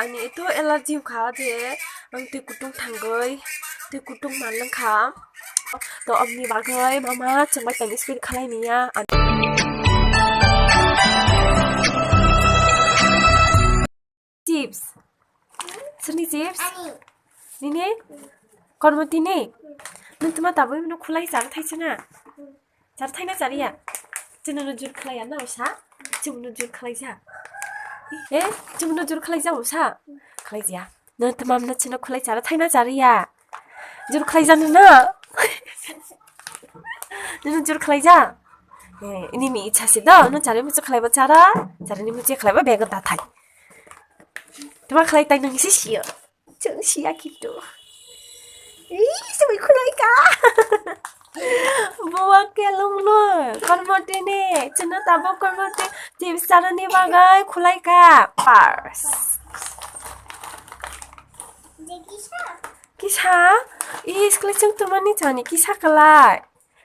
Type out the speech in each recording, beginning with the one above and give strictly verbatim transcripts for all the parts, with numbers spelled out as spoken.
Ani eto allergy wngkha je ang twi kutung thangwi twi kutung manlwngkha. To omni bagwi mama chwngbai tani spill khalai niya. Chips. Sini chips? Nini? Kormo tini? Nung tuma tabui mano khulai chara thaisa na? Chara thaina chariya? Chini no jur khlai ya na sa? Chini no jur khlai ja? Eh, chini no jur khlai ja sa? Khlai ja. Nung tuma mano chini khulai chara thaina chariya? Jur khlai ja na? Nini jur khlai ja? Eh, ini mi icha se do, no chari mucha khlai ba chara, chari ni mucha khlai ba bego ta thai. Tuma khlai tai nang si siyo. Chang siya kintu. Ih, sumi khulai ka. Buwa kelong no, kormo tene, chino tabo kormo te, chips chara ni bagai khulai ka. Pars. Kisa? Ih, skle chang tumani chani kisa kalai.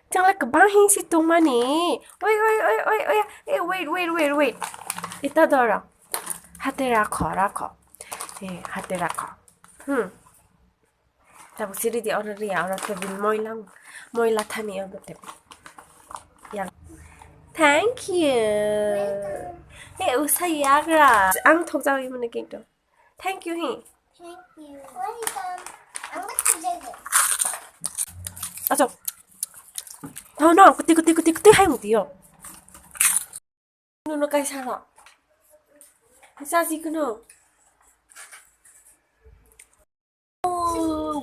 Chwng le kwbang hing si tongmani. Oi, oi, oi, oi, oi. Eh, wait, wait, wait, wait. Ita doro. Hate rakho, rakho. Eh, hate rakho. Hmm. Tabuk si ridi oro riya, oro table moila, moila thani oro table. Yang. Thank you. Eh, usa yagra. Ang thok jawi mane kintu. Thank you hi. Thank you. Welcome. Ang ba't ko dyan eh? Aso. Tao na, kuti, kuti, kuti, kuti, hai muti yo. Nuno kai saro. Sa si kuno.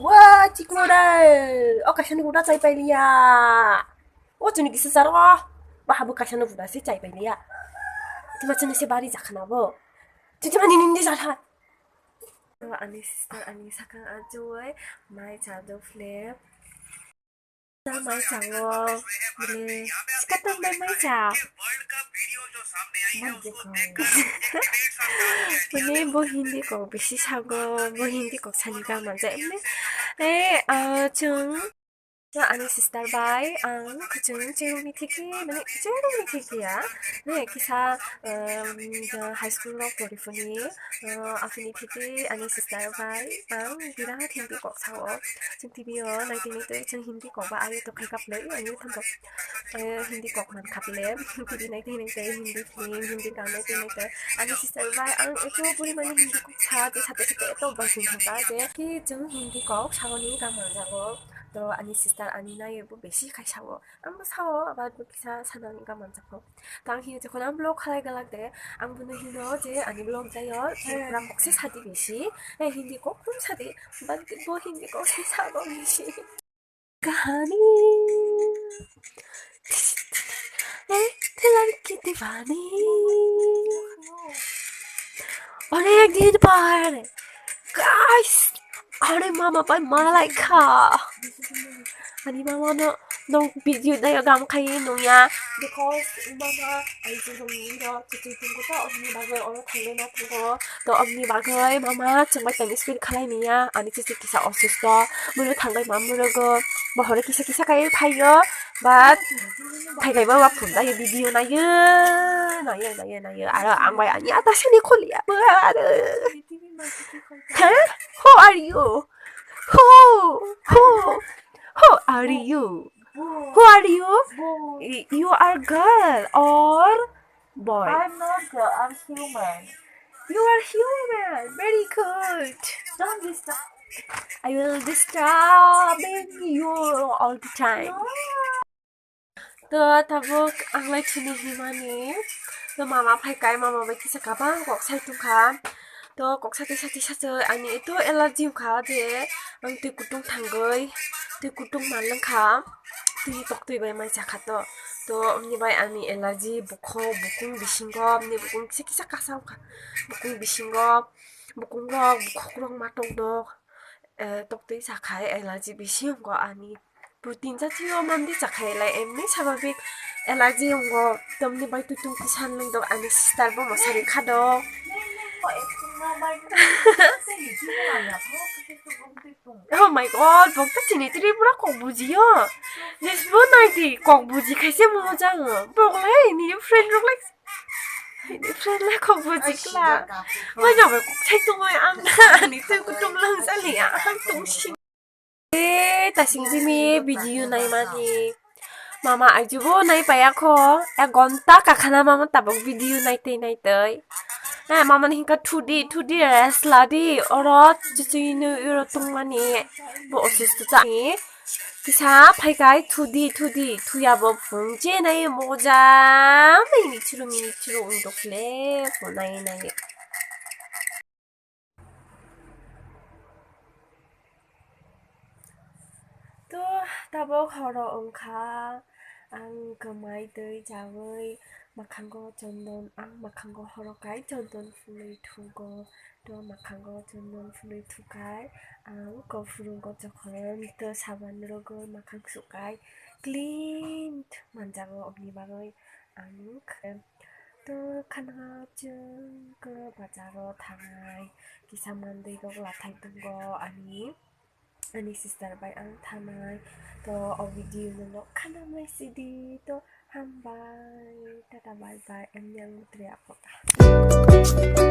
Wa, chikmo dai. O kaisa ni uda chai pai liya. O chini kisa saro. Ba habu kaisa ni uda si chai pai liya. Tima chini se bari jakhana bo. Titi mani nindi jatha. Ani sister ani sakang achoi mai cha do flip. Cha mai cha wo bile sikatang mai mai cha. Bile bo Hindi kok bisi sago, bo Hindi kok sani ka manja emne. Eh, ah, chwng. Ani sister bai ang kwchwng cherokni theke, mane cherokni theke ya, ne kisa, um, high school rok poriphone, uh, aphini theke ani sister bai ang birat Hindi kok sao. Chwng T V o naitwi naitwi chwng Hindi kok ba ayo tongkha kaple, ayo tongkha, eh, Hindi kok mankha ple, T V naitwi naitwi Hindi film, Hindi kam naitwi naitwi ani sister bai ang eto porimani Hindi kok sa, je sate sate eto bai sing thangkha je ki chwng Hindi kok saoni kam manjago. To ani sister ani nai bo besi khai sao. Ang bo sao, but bo kisa sana wngkha manjak kho. To ang hiyo jokhon ang vlog khalai galak de, ang bono hino je ani vlog jayo, pura kok se sadi besi. Eh, Hindi kok pura sadi, but bo Hindi kok se sao besi. Kahani. Eh, te ladki diwani. Aur ek din baad, guys, ani mama bai malai kha. Ani mama no, no video nayo gam khai nung ya. Because mama ai je rong ni ro, chichi tung ko to, omni bagwi oro thangle na tung ko. To omni bagwi mama chwngbai tani spill khalai niya, ani chichi kisa osusto, mulu thanglai ma murugo, bohoro kisa kisa kai phaio, but phai kai ba phone nayo, video nayo, nayo, nayo, nayo, aro ang bai ani ata sini kholi ya, aro. Huh? Who are you? Who? Who? Who are you? Who are you? Y-, you are girl or boy? I'm not girl, I'm human. You are human. Very good. Don't disturb. I will disturbing you all the time. No. To tabuk ang lai chini himani. To mama phai kai, mama bai kisa kabang kok sai tongkha. To kok sati sati sacha ani eto allergy wngkha je ang twi kutung thangwi twi kutung manlwngkha. Twi tok twi bai mai chakha to. To omni bai ani allergy bukho bukung bisingo, omni bukung kisa kisa kasa wngkha. Bukung bisingo, bukung rok, bukhok rok ma tok dok. Eh, tok twi chakhai allergy bisi wngkha ani. Protein jatiyo mandi chakhai lai emni sababik allergy wngkha. Tomni bai tutung kisan lwng dok ani sister bo mosari kha dok. Oh my God, bok ta chini Tripura kok bujiyo. Jesbo naidi kok buji khaise mo jang. Bok lai ni friend rok lai. Friend lai kok buji kla. Mai jang bai kok sai tongoi ang Tasing simi video naimani. Mama aijubo nai paya kho. Ek gonta kakhana mama tabok video naitei naitei. Eh, mama ni hinka thudi, thudi rest ladi. Oro chuchui nui oro tongmani. Bo osusto ta ni. Kisa phaikai thudi, thudi. Thuya bo phung je nai moja. Mai ni churu, mini churu undokle. Phunai nai. To tabok horo wngkha, ang kwmai twi chawi mwkhango chondon, ang mwkhango horo kai chondon phunwi thugo. To mwkhango chondon phunwi thukai, ang kophuru gochokon to saban rwgwi mwkhang sukai clean manjago, obni bagwi ang khe. To khana chwng khe bazaro thangnai kisa manwi rok lathai tongo ani. Ani sister bai ang thanai. To o video no nok khana mai sidi. To hambai. Tata bye bye. Ani ang mutre apota.